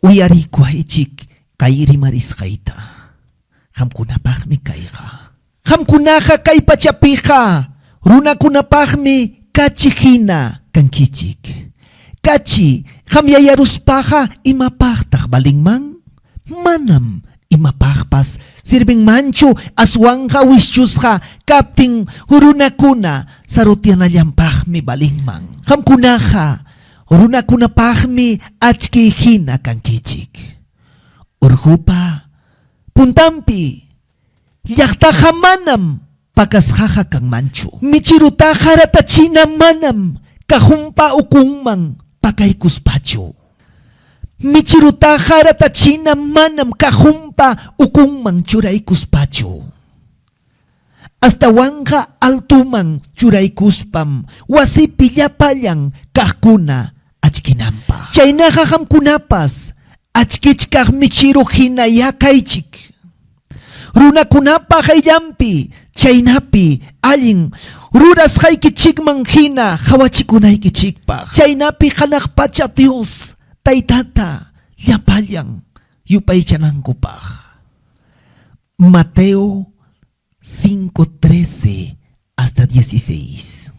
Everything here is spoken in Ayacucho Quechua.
Uyarikuwaychik kay rimarisqayta, qamkunapaqmi kayqa. Qamkunaqa kay pachapiqa runakunapaqmi kachi hina kankichik. Kachi qamyayaruspaqa imapaqtaq valenman? Manam imapaqpas sirvenmanchu aswanqa wischusqa kaptin runakuna sarutyanallanpaqmi valenman. Qamkunaqa runakunapaqmi achkiy hina kankichik. Urqupa puntanpi llaqtaqa manam pakasqaqa kanmanchu. Michirutaqa ratachina manam cajunpa ukunman pakaykuspachu. Michirutaqa ratachina manam cajunpa ukunman churaykuspachu. Astawanqa altoman churaykuspam wasipi llapallan kaqkuna achkinanpaq. Chaynaqa qamkunapas achkichkaq michiru hinayá kaychik. Runakunapa qayllanpi chaynapi allin rurasqaykichikman hina qawachikunaykichikpaq. Chaynapi hanaq pacha Dios Taytata llapallan yupaychanankupaq. Mateo 5:13 hasta 16.